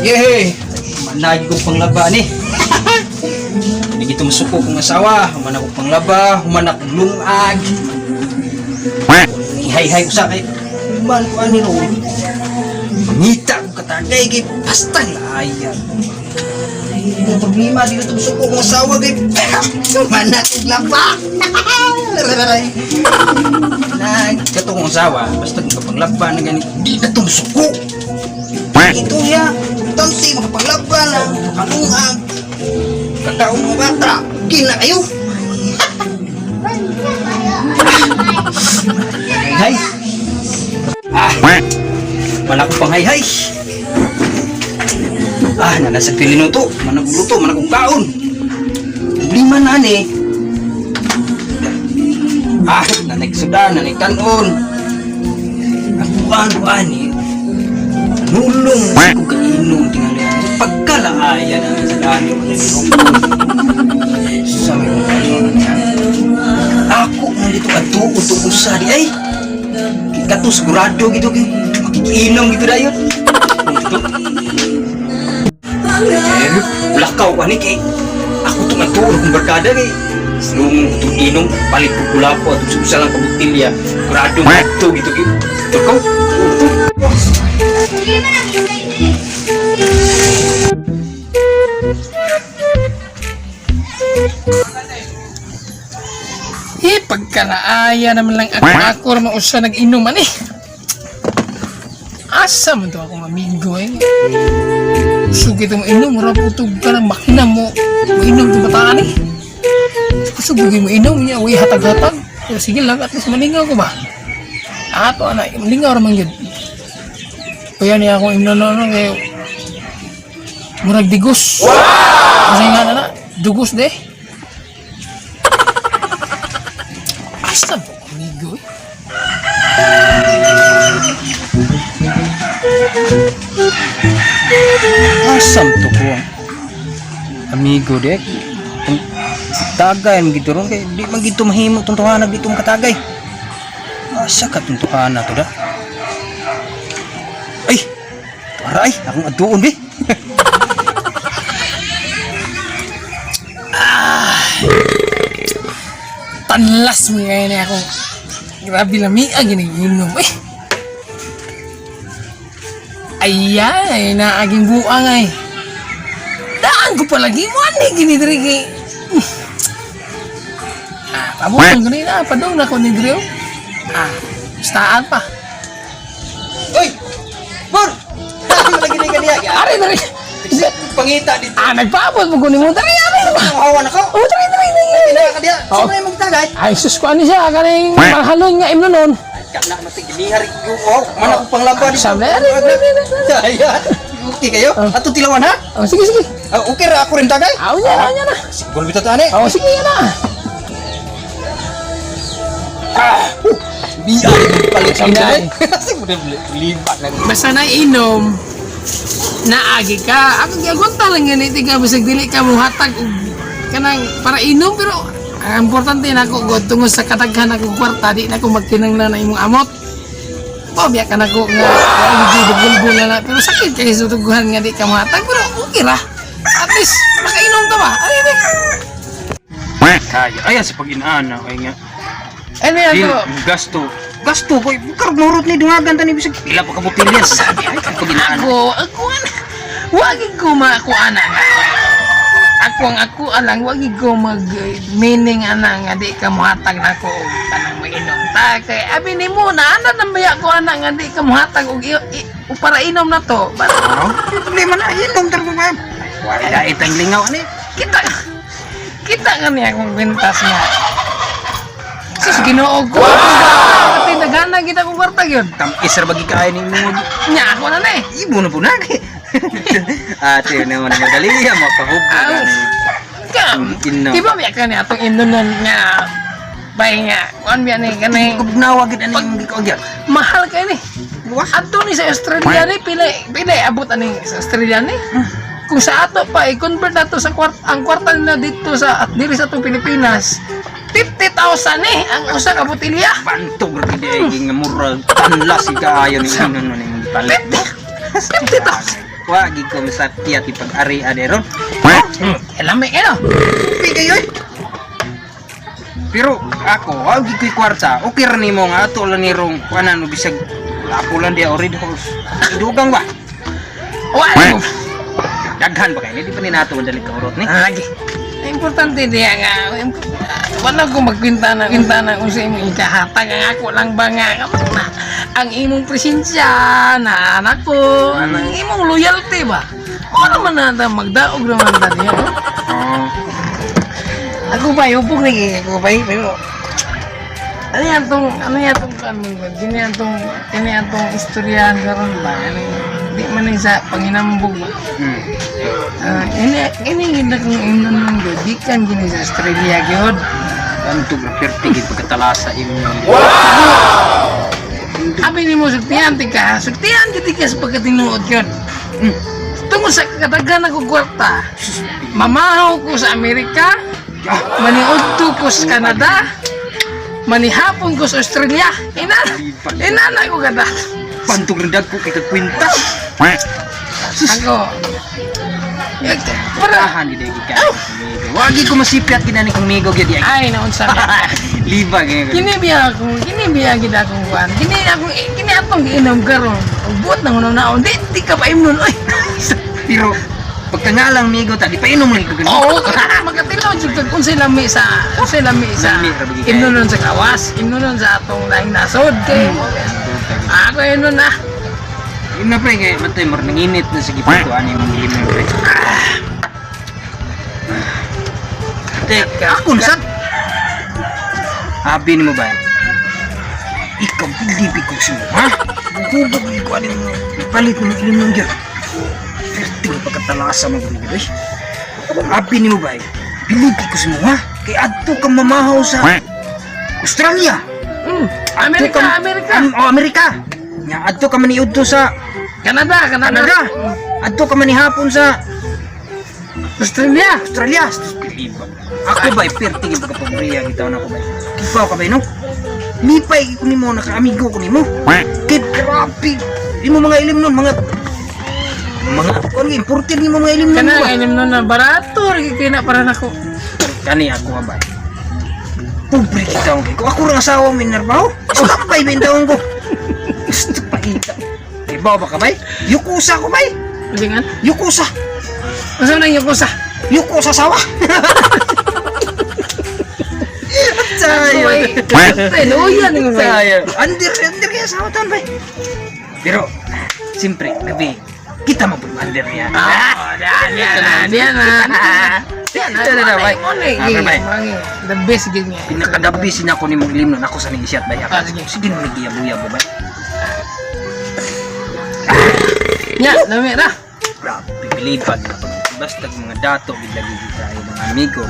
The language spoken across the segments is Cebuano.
Yehey! Managi kong panglaba ni. Hindi gito masuko kong asawa. Human akong panglaba, human akong lungag. Hay-hay usa kay human ko ani no. Mangita kong katagay kay basta laaya. Ang problema dito masuko kong asawa kay human akong laba. Nag kato kong asawa, basta kong kapanglaba na gani, di na to musuko. Ito ya, importante makapaglaban na, makalungag, kakaong mga bata, gina kayo. Hay. Ah, wala ko pang hay-hay. Ah, nanasag pilinuto, managluto, managong kaon. Problema na ni. Ah, nanagsudan, nanagtanon. Ako ano ani, nulong na ko kainom tingali. Pagkalaaya na sa dami ko sa may ano na. Ako na dito adto to usa di ay. Kita to sigurado gitu kay makikiinom gitu dayon. Ito. Eh, ulakaw ko ani kay ako to nagtuon kong barkada kay nung itong inom palit ko kulapo at usa lang ka botelya. Sigurado mo gitu kay. Ito. Eh, pagkalaaya naman lang ako, ako ra mausa nag-inom ani. Asa man to akong amigo eh. Usog ito mo inom, mura putog ka ng makina mo. Mainom to bataan eh. Usog mo inom niya, uy hatag-hatag. Pero sige lang, at least malingaw ko ba? Ato ana, malingaw ra man gyud. Kaya niya akong imno no no kay murag digos. Wow! Kasi nga na, dugos de. Asa po amigo eh? Asam to ko ang amigo dek. Ang tagay man gito ron kay di man gito mahimo tong tuhanag dito makatagay. Asa ka tong tuhana to da? Ay! Tuara ay, akong aduon be. Tanlas mo ngayon eh ako. Grabe lami ang giniginom eh. Ayan, naaging buang ay. Daan ko palagi mo ani gini diri kay. Ah, pabutong ko na, padung na ko ni diri. Oh. Ah, staan pa. Oy! Bor! Lagi ni kaniya. Ari diri. Pangita dito. Ah, nagpaabot mo kunin mo diri ari. Ang hawa na ko. Oh, diri diri diri. Kina ka diya. Oo. Sino yung magtagay? Ay, sus ko ani siya kaning mahalon nga imno nun. Kana matigilihar yung oh, man ako panglaban dito. Sabi, ari, ari, ari, ari. Ayan. Okay kayo? Oh. Ato tilawan ha? Oh, sige sige. Ah, okay ra ako rin tagay. Aw niya na, niya na. Siguro bitaw tani. Oh, sige na. Biya palit sa Sabi. Siguro libat lang. Basta na inom, naagi ka. Ako giagunta lang ganit ka bisag dili ka muhatag og kanang para inom, pero ang importante na ako god tungod sa kadaghan akong kwarta di na ako magkinahanglan na imong amot. Pabya ka nako nga wala na na pero sakit kay sa tuguhan nga di ka muhatag, pero okay ra. At least makainom ka ba? Ay, ay. Kaya ayan sa pag-inaana kay nga. Ano yan Dili to? gasto. Gasto ko karog murot ni dungagan tani bisag pila pa ka botelya sabi ay kag pag-inaana. Ako, ako ana. Wag ko ma ako ana nga. Ako ang ako alang wag ko mag meaning ana nga di ka muhatag nako og kanang mainom ta kay abi nimo na ana nang baya ko ana nga di ka muhatag og para inom na to. Para, Ano? Problema na inom tar ko ba. Wala itang lingaw ani. kita kita nga niya akong kwintas nga. Sus, Ginoo ko. Wow! Ate, nagana kita kong kwarta yun. Tamis ra bagi kain nimo. Nya, ako na na eh. Ibo na po na. Ate na man madali ya makahubog Aw. ani. Ka, Inom. di ba biya ka niya atong inunon nga bay nga kuan biya ni kanang Kabugnawa gid ani imong gikaagyan. Mahal kay ni. Adto ni sa Australia ni pila pila abot ani sa Australia ni. Kung sa ato pa i-convert nato sa kwart ang kwarta nila dito sa at diri sa atong Pilipinas 50,000 ni ang usa ka botelya. Bantog ra gid ay nga murag tanlas kaayo ni inon man imong gipalit. 50,000. Wa gid ko masakti at ipag-ari ade ron. Lami eh no. Upi kayo eh. Pero ako, aw gid ko'y kwarta. Okay ra nimo nga ato lang ni rong kuanan no bisag lapo lang dia o Red Horse. Idugang ba? Wa mo. Daghan ba kay? Di pa ni nato ang dali ka urot ni. Ah, lagi. Importante diya nga wala ko magkwenta na kwenta na kung sa imong ikahatag ang ako lang ba nga na, ang imong presensya na anak ko ang imong loyalty ba o naman na ta magdaog naman ta niya no? Oh. Ako ba yupog na ako ba pero ano yan tong ano ba kini yan tong istoryahan karon ba ano di man ni sa panginambog ba. Ah, ini ini gid akong imnon nung gyud gikan gini sa Australia gyud. Antog na perti gid pagkatalasa imo. Abi nimo sultihan ti ka, sultihan gid ka sa pagkatinuod gyud. Tungod sa kadaghan ako kwarta, mamahaw ko sa Amerika, maniudto ko sa Canada, manihapon ko sa Australia. Ina, ina na ko kada. Pantog rin dagko kay kagkwintas. Ako. Eh, para Parahan di dai ka. Wagi ko masipyat gid ani kong migo gyud ay. ay naunsa ka. Liba gyud. Kini biya gid akong kuan. Kini akong kini atong giinom karon. Buot nang una di di ka pa imnon oy. Pero pagkangalang migo ta di pa inom lagi ko ganun. Oo, makatilaw jud kag unsay lami sa Lami, ra bagi kayo. imnonon sa kawas, imnonon sa atong laing nasod kay ako imnon na. Yun na pre kay matay mo nanginit na sa gipon ko ani mong limon pre. Te, ako na sad. Abi nimo ba? Ikaw bilibi ko sa mo, ha? Bubog ko ani mo. Palit mo ilim ng gyud. Perti mo pagkatalasa mo gud eh. Abi nimo ba? Bilibi ko sa mo, ha? Kay adto ka mamahaw sa Australia. Amerika, Adto ka- Amerika. Oh, Amerika. Nya adto ka maniudto sa Canada, Canada. Canada. Adto ka manihapon sa Australia. Australia. Ako ba perti gyud pagkapabriya gitaw na ako ba. Kipaw ka ba no? Lipay ko nimo nakaamigo ko nimo. Kay grabe. Imo mga ilim nun, mga kuan imported nimo mga ilim nun Kana ba? imnon na barato ra gyud kay na para nako. Kani ako ba? Pobre kita kay ko. Ako ra asawa mi narbaho. Stop bay bintawon ko. Gusto pa ita. Ibaw ba ka bay? Yukusa ko bay. Ulingan. Yukusa. Unsa man ang yuko sa? Yuko sa sawa. Sayo. Ay, luyan ko ba? Sayo. Andir, andir kaya sawa taon bay. Pero, siyempre, gabi, kita mo po andir niya. Ah, diyan, diyan, diyan na. Diyan na, Diyan na, bay. mo Ah, bay. The best gid nga. Pinakadabi siya ko ni mong ilim nun. Ako sa nang isyat bay. Ah, sige. Sige na nagyabo-yabo bay. Nya, lami ra. Grabe, bilipag na pag basta mga dato gid lagi gid tayo mga amigo.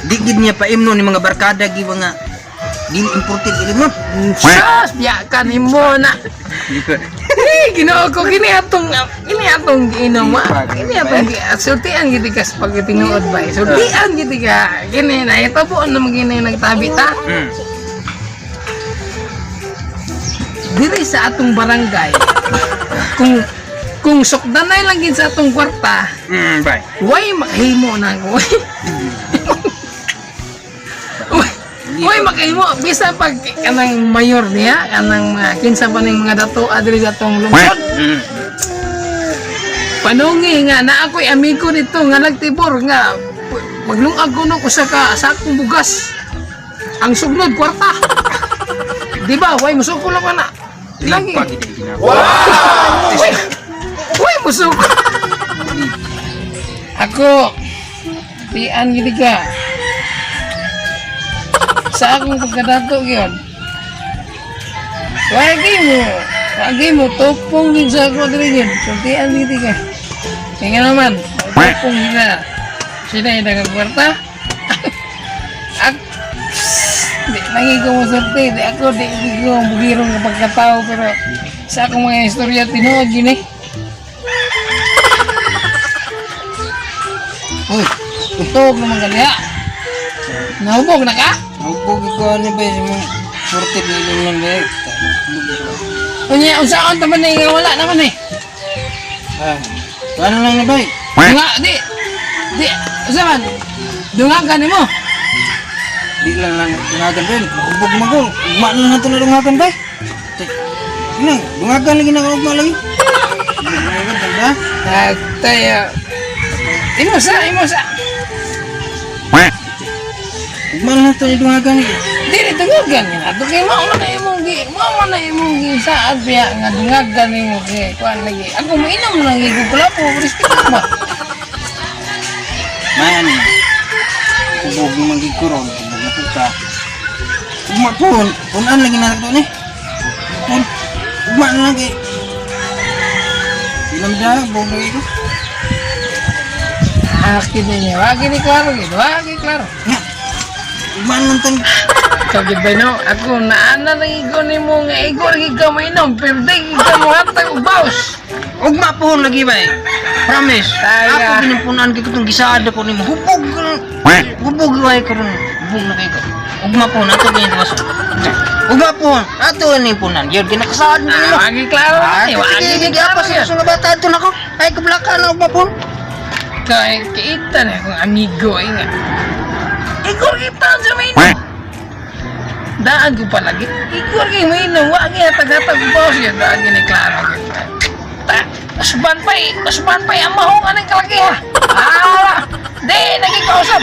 Di gid niya paimno ni mga barkada gi mga dili imported ilim nun. Sus, biya ka nimo na. Eh, Ginoo ko kini atong giinom ah. Kini atong sultian gid ka sa pagtinuod ba. Sultian gid ka. Kini na ito po ang gini nagtabi ta. Diri sa atong barangay. Kung sukdanay lang gid sa atong kwarta, Bay. way makahimo na ako. Uy, makahimo bisa pag kanang mayor niya, kanang mga kinsa pa ning mga dato adri sa atong lungsod. Panungi nga na ako'y amigo nito nga nagtibor nga maglungag ko nung usa ka sakong bugas. Ang sugnod kwarta. Di ba? Way musuko lang ka na. Lagi. Lipag gid ang Way, way musuko. Ako tian gid ka. Sa akong pagkadato gyud. Wagi mo. Wagi mo tupong gid sa ako diri gyud. Sultian gid ka. Kaya nga naman, tupong gid na. Sila yung nagkakwarta. Ak di lagi ko masulti, di ako, di ko bugirong nga pagkatao, pero sa akong mga istorya, tinuod yun eh. Uy, utog naman ka niya. Nahubog na ka? Hubog ko ani ba sa mga imported na ilim nun bay. Unya, unsaon naman eh, nga wala naman eh. Ah. Ano lang ni bay? Nga, di. Di, usa man. Dungagan nimo. Di lang lang dungagan bay. Hubog mo ko. Ugma na lang ito na dungagan bay. Tay. Ano, dungagan lagi na ugma lagi. Dungagan tanda. Atay. Imo sa, imo sa. Ugma na lang ito na dungagan lagi. Di, di dungagan nga. Ato kay mao man na imong gi, mao man na imong gi saad biya nga dungagan nimo kay kuan lagi. Ako mainom lang gi kulapo, respeto ba? May ano. Hubog mo magig kuron, hubog na puta. Ugma po, punan lagi na ito ni. Pun, ugma na lang kay. Di lang da, hubog lagi ko. Akin na niya, wagi ni klaro gid, wagi klaro. Nga, ugma na lang ito. Kagid ba no? Ako naana lang igo nimo nga igo lagi ka mainom, pero di ka mo hatag og baws. Ugma po lagi bay. Promise. Taga. Ako ginimpunan kay ko itong gisada ko nimo. Hubog ko. Hubog way ko ron. Hubog na kay ko. Ugma po na ato ganyan baso. Ugma po ato ni punan. Yun ginakasaad mo nimo. Ah, wagi klaro Ah, ni, wagi sige, ni sige, klaro apa sa yun. mga bata ato nako. Ay kablaka na ugma po. Kay kita na akong amigo ay nga. Igo lagi taon sa mainom. Daan ko palagi. Igo lagi mainom, wagi hatag-hatag og baws yun. Daan ni klaro gid. Ta, usban pa eh, usban pa eh, ang mahong anang kalaki ha. Ah, di, naging kausap.